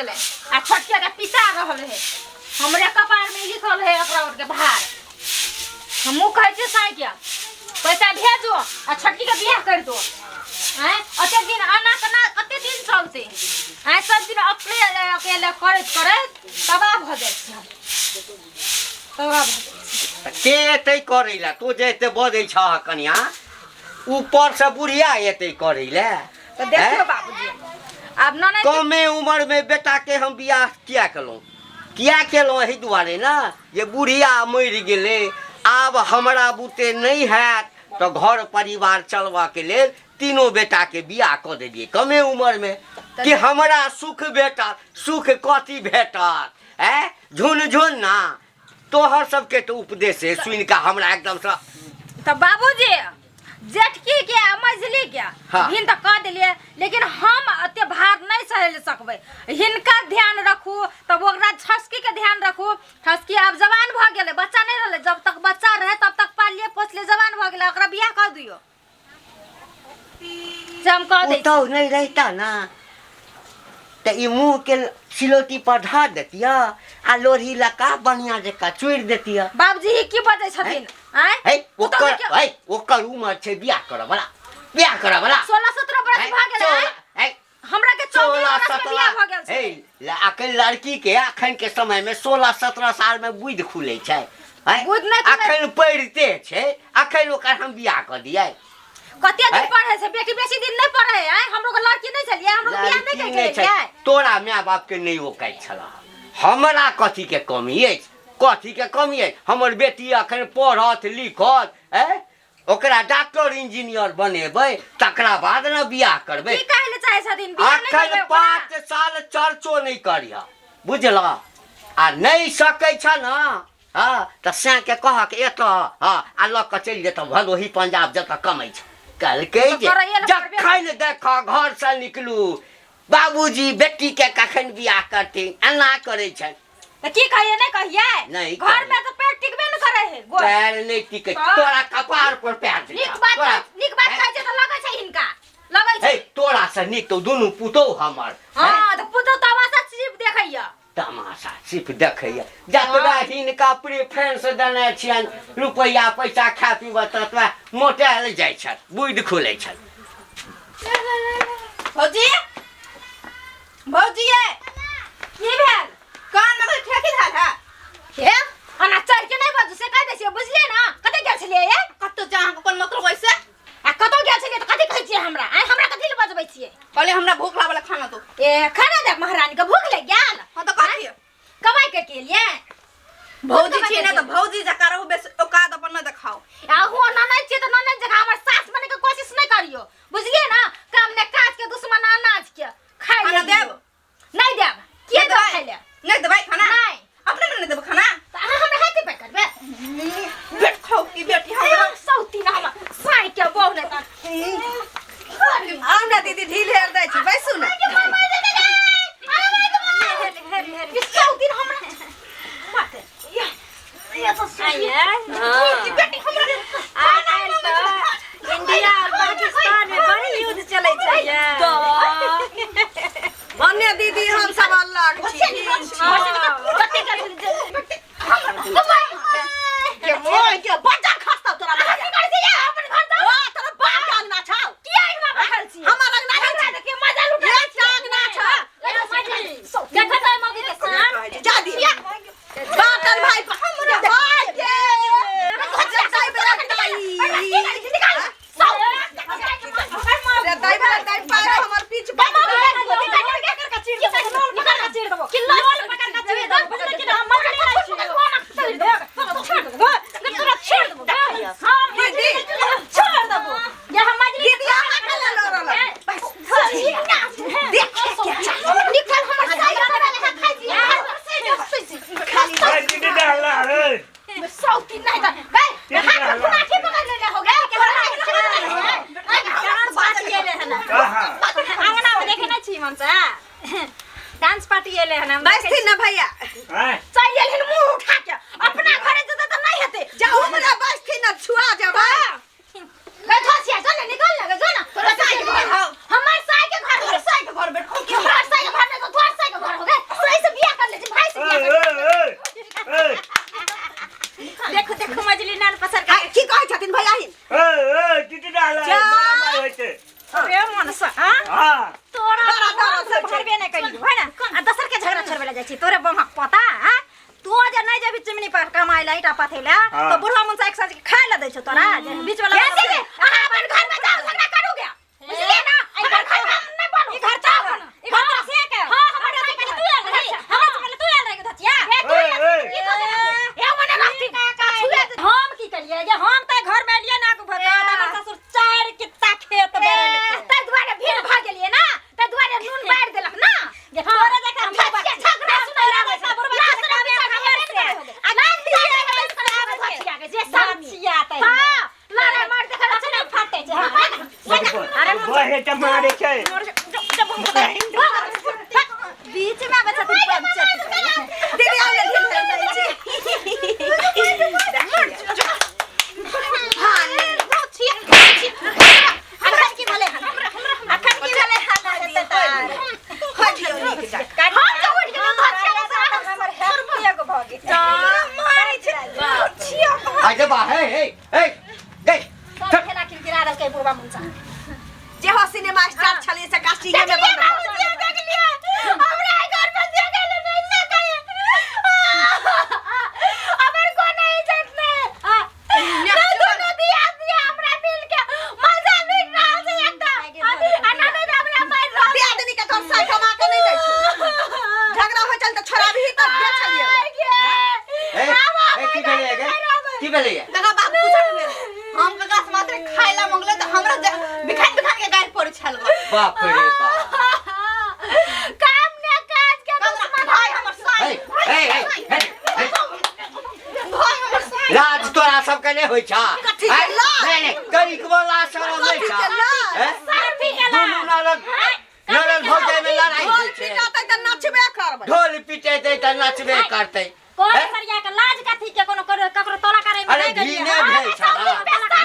गेलै आ छोटकिया के पिसा रहल है। हमरे कपार में लिखल है एकरा और के भार। हमहूँ कहै छियै साँइ के पैसा भेजो आ छोटकी के बियाह कर दो। आँय अते दिन आना केना कते दिन चलतै? आँय सब दिन अपने अकेले करैत करैत तबाह भऽ जाइ छी हम, तबाह भऽ जाइ छी। तऽ के एतै करै लए? तू जे एते बजै छह कनिया, ऊपर से बुढ़िया एतै करै लए? तऽ देखियौ बाबूजी, आब ननैद कमे उम्र में बेटा के हम बियाह किया केलहुँ? किया केलहुँ? एहि दुआरे ने जे बुढ़िया मरि गेलै, आब हमरा बुते नहि हैत, तऽ घर परिवार चलबऽके लेल तीनों बेटाके बियाह कऽ देलियै कमे उम्रमे, कि हमरा सुख भेटत। सुख कथी भेटत? ऐ झुन झुन ना तोहर सबके तऽ उपदेश सुनि कऽ हमरा एकदमसँ। तऽ बाबूजी, जेठकी के आ मझली के भिन तऽ कऽ देलियै, लेकिन हम एते भार नहि सहि सकबै। हिनका ध्यान रखू, तब ओकरा छसकी के ध्यान रखू। छसकी आब जवान भऽ गेलै, बच्चा नहि रहलै। जब तक बच्चा रहे तब तक पालिए पोसलिए, जवान भऽ गेलै, ओकरा बियाह कऽ दियौ, से हम कह दै छी। पुतहु नहि रहिता ना तऽ ई मुँह के सिलौटी पर धऽ देतिय आ लोढ़ी लगा बढ़िया जकाँ चूरि देतिय। बाबूजी, ई की बजै छथिन? आँय, है पुतहु ओकर के है ओकर उमर छै बियाह करऽ वाला, बियाह करऽ वाला। 16-17 बरस भऽ गेलै। आँय? है हमरा के 34 सोलह बरस में बियाह भऽ गेल सत्रह छै। हे, अखन लड़की के अखन के समय में 16-17 साल में बुद्धि खुलै छै, हैं? बुद्धि नहि खुलै। अखन पढ़िते छै, अखन ओकर हम बियाह कऽ दियै? कते दिन हैं? पढ़े छै बेटी? बेसी दिन नहि पढ़े है। हमरो के लड़की नहि छलियै, हमरो के बियाह लड़की नहि नहि करि छै। के। तोरा माय बाप के नहि ओकाइत छलह, हमरा कथी के कमी अछि? कथी के कमी अछि? हमर बेटी अखन पढ़त लिखत, हैं? ओकरा डॉक्टर इंजीनियर बनेबै तकरा बाद ने बियाह करबै। की कहै लए चाहै छथिन? बियाह नहि अखन करबै ओकरा? 5 साल चर्चो नहि करिह, बुझलह? आ नहि सकै छ ने, हँ, तऽ सैके कहक एतऽ, हँ, आ लऽ कऽ चलि जेतऽ भदोही पंजाब जतऽ कमै छै। कहलकै तऽ जे करैए लए पड़बे। जखन देख घरसँ निकलू, बाबूजी बेटीके कखन बियाह करथिन, एना करै छनि। तऽ की कहिए? नहि कहिए? नहि घर कहिए। में तऽ पैर टिकबे न करे है गोड़। पैर नहि टिकै। हाँ। तोरा कपार पर पैर दै नीक छह। बात नीक बात हैं? कहै छै तऽ लगै छै हिनका, लगै हे छै। तोरा से नीक तऽ दुनू पुतोहु हमर, हैं? हाँ, तऽ पुतहु तमाशा सिर्फ देखैया। तमाशा सिर्फ देखैया। जतबा हिनका प्रेफरेंस देने छियनि रुपैआ पैसा खाय पीबऽ ततबा मोटायल जाइ छथि, बुद्धि खुलै छथि। भौजी, भौजी, ये की भेल? कान में कोई ठेकी धाल है? हे, ओना चढ़ के नहि बाजू से कहि दै छियै, बुझलियै ने? कतऽ गेल छलियै ये? कतौ जा, अहाँके कोन मतलब ऐसे? आ कतौ गेल छलियै तऽ कथी कहै छियै हमरा? आइ हमरा कथी लए बजबै छियै? कहले हमरा भूख लागल, खाना दो। ए, खाना दे। महारानी के भूख लागि गेल? हाँ, तऽ कथी? कमाइ करके एलियै? भौजी छी ने, तऽ भौजी जकाँ रहू, बेस औकात अपन न देखाओ। आ हो ननैद छियै तऽ ननैद जकाँ हमर सास बने के कोशिश नहि करियो, बुझलियै ने? काम ने काज के, दुश्मन अनाज के। खाइ खाना ले दियौ। देब? नहि देब। के नहि देब देबै? खाइ ले? नहि देबै खाना? नहि। अपने नहि देबै खाना? तऽ अहाँ हमरा हाथे पे करबै? बेट खाओ की बेटी हमरा। सौती ना हमर साई के बहु नहि तऽ आउ ने दीदी, ढील हेर दै छी, बैसू ने। आइ-काल्हि तऽ इंडिया और पाकिस्तान में बड़ी युद्ध चलै छै ये। भन्ने दीदी, हम सब अलग छी, भिन्न छी। के मोय के बच्चा खसतौ तोरा। ओ तोरा बाप के अंगना छौ? हमर अंगना नहि छै। एकटा अंगना छौ। देखत है मौगी के शान। जा दी बाटन भाई हमरा भाई के रे दाई भाई, दाई पारो हमर पीछ। दीदी, अहाँ के लेल लड़ल। भाई दीदी डाला रे। डांस पार्टी एले हन। कहाँ? अंगना में देखे नै छी मनसा, डांस पार्टी एले हन, हम देखै बैसथिन ने भैया? आँय? चलि गेलखिन मुँह उठा के। अपना घरे जेतै तऽ नहि हेतै। जाउ हमरा, बैसथिन ने, छुआ जेबै। गै धसिया, जो ने निकल लगे, जो ना। तोरा साई के घर हौ। हमर साई के घर। तोरा साई के घर बैठो। हमर साई के घर नहीं तो तोहर साई के घर हो गए। जाइ छी तोरे बमक पता हां तू जे नहीं जेबी चिमनी पर कमाइ ला ईटा पाथै ला हाँ। तो बुढ़वा मुनसा एक साँझ के खाय ला दै छौ तोरा जे बीच वाला अहाँ अपन घर में जाओ झगड़ा करू गया बुझलिए ना हमर घर में नहीं बोलू ई घर चाह ई घर तोरा से के हां हमरा से पहले तू आयल रही हमरा से पहले तू आयल रही धचिया ए, ए। की को ए मने रहती छुए हम की करिए जे हम त घर में एलिए ना को भगत हमर ससुर चार कित्ता खेत बेरल तै दुआरे भीड़ भ गेलिए ना तै दुआरे नून बारि देलक ना जे तोरे जकाँ हम धचिया झगड़ा सुनै लागै छै बुढ़वा लाश के रवि कामे हमर से। से आ नाम दिया के जे सामी धचिया त हां लड़ाई मार देखल छै नहीं फाटे छै हां अरे बहे त मारे छै बीच में आबै छथिन पंचत दीदी आउ ने ढील भेल जाइ छी हां अखन की भेलै हन अखन की भेलै हन हेतै तार हो दियौ नीक जकाँ हम तो उठ गेलौ धचिया हमर हेल्प एगो भऽ गेल मारै छै छिया आगे बा हे हे हे गई सब खेला खिलखिला देलकै बुढ़वा मुनसा जे हो सिनेमा स्टार छलियै से कास्टिंगे में बंद भऽ गेल। देखलिए हमरा घर में जे गेल नहीं सके हमर को नहीं इज्जत ने ना दोनों दिया दिया हमरा मिल के मजा लूट रहल छै एकदम आ ना नहीं हमरा मार रहल दे आदमी के तोर साइ कमा के नहीं दै छौ झगड़ा होइ छल तऽ छोड़ाबही तऽ दे छलियै ए ए की भेलै गे की भेलै काका बाप कुछ नहीं भेल हम काका से मात्र खाय ला मंगले तऽ हमरा बिखान बिखान के गारि पड़ै छल गो। बाप रे बाप काम ने काज के हमरा भाई हमर साइ हे हे हे हे हे भाई हमर साइ लाज तोरा सबके नहि होइ छा कथी के हैं? लाज? नहि नहि कनिकबो लाज शरम नहि कथी छा के लाज? हैं? साथी के दुनू ननद ननद भौजाइ में लड़ाई ढोल होइ छै पिटातै तऽ नचबे करबै ढोल पिटेतै तऽ नचबे करतै कोन हैं? सरिया के लाज कथी के कोनो ककरो तोला करे में अरे नहीं गेलियै घी नहि भेल छा ना।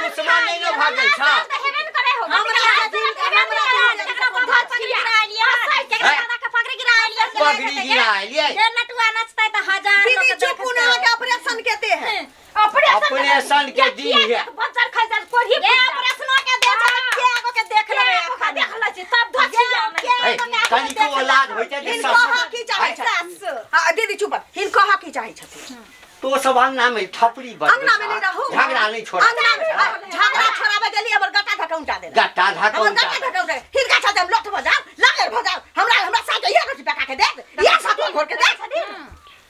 दुश्मन नहि ने भागल छा तऽ हेबे ने करे हो हमरा दिल हमरा केकरा बाबा पगड़ी गिरा एलियै केकरा दादा के पगड़ी गिरा एलियै पगड़ी गिरा एलियै जे नटुआ नचतै तऽ हजार लोक दीदी चुप देखतै। ना के ऑपरेशन के दे है ऑपरेशन के दिन है बच्चा खाइ जा कोढ़ी ए ऑपरेशनो के दे छै तऽ के एगो के देख लेबै के देख लै छी तब धचिया में हे, कनिको लाज होइ छै जे हिनको ससुर हक की चाहै छथिन हां दीदी चुप हिनको हक की चाहै छथिन तो सब अंगना में थपड़ी बजबै अंगना में नहीं रहू झगड़ा नहीं छोड़ा अंगना में झगड़ा छोड़ाबे गेली हमर गट्टा धकौंटा देलक गट्टा हमर धकौंटा गट्टा धकौंटा हिनका चलते हम लोट भऽ जाउ लागर भऽ जाउ हमरा हमरा साथ इहे रोटी पका के दे इहे सतुआ घोर के दे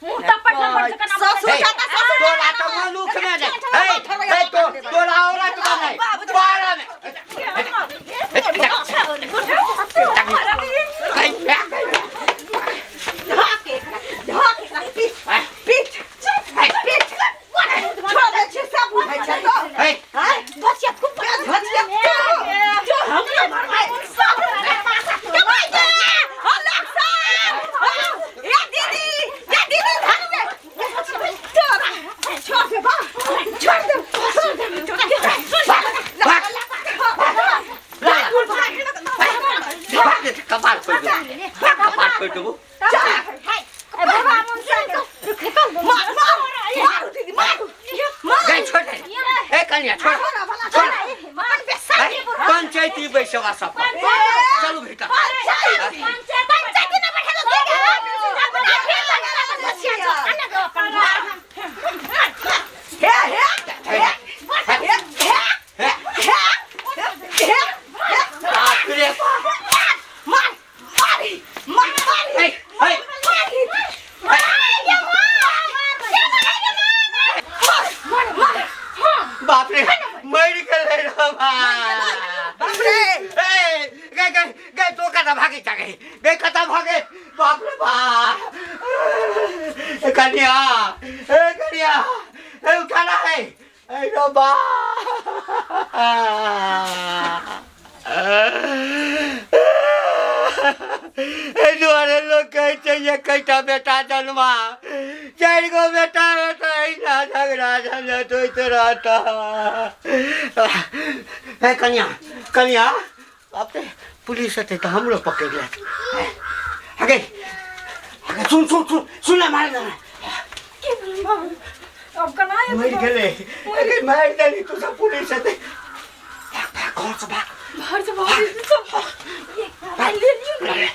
मुंह टप्पड़ टप्पड़ से कना ससुर हे, जाता ससुर तोरा तऽ मनुख में नहि हे, हे, तो तोरा औरत में नहि बारह में ढाके ढाके पीठ पीठ पीठ छोड़ दै छी सब बुझै छै तो हे, हैं धचिया खूब धचिया जो हमरा मारबै सब के भाई के हल्ला साहब ए दीदी ए दीदी धर दे तोरा छोड़ दे बा छोड़ दे छोड़ दे भाग ला, भाग दे, कपार फोड़ि देबौ कपार फोड़ि देबौ मार मार मारू दीदी मारू गई छोड़ दे ए कनिया छोड़ छोड़ हे, पंचायती बैसवा सब चलू भीतर पंचायती ना बैठे तो हे हे हे, हे हे, हे हे बाप रे बाप। मार मारी मार मारी हे, हे, मारी बाप रे मरि गेलै रे बाप बाप रे ए गई गई गई तो कता भागे जा गई गई कता भागे बाप रे बाप ए कन्या ए कन्या ए उठाना है ए रे बाप एहि दुआरे लोक कहै छै एकैटा बेटा जन्मा चारि गो बेटा रहता एहिना झगड़ा झंझट होइत रहता हे कनिया कनिया बाप रे पुलिस एतै तऽ हमरो पकड़ि लेत अगे अगे सुन सुन सुन सुन ने मारि देना अब कना मरि गेलै अगे मारि देली तू सब पुलिस एतै भाग भाग घर से भाग घर से भाग भाग ले लियो ले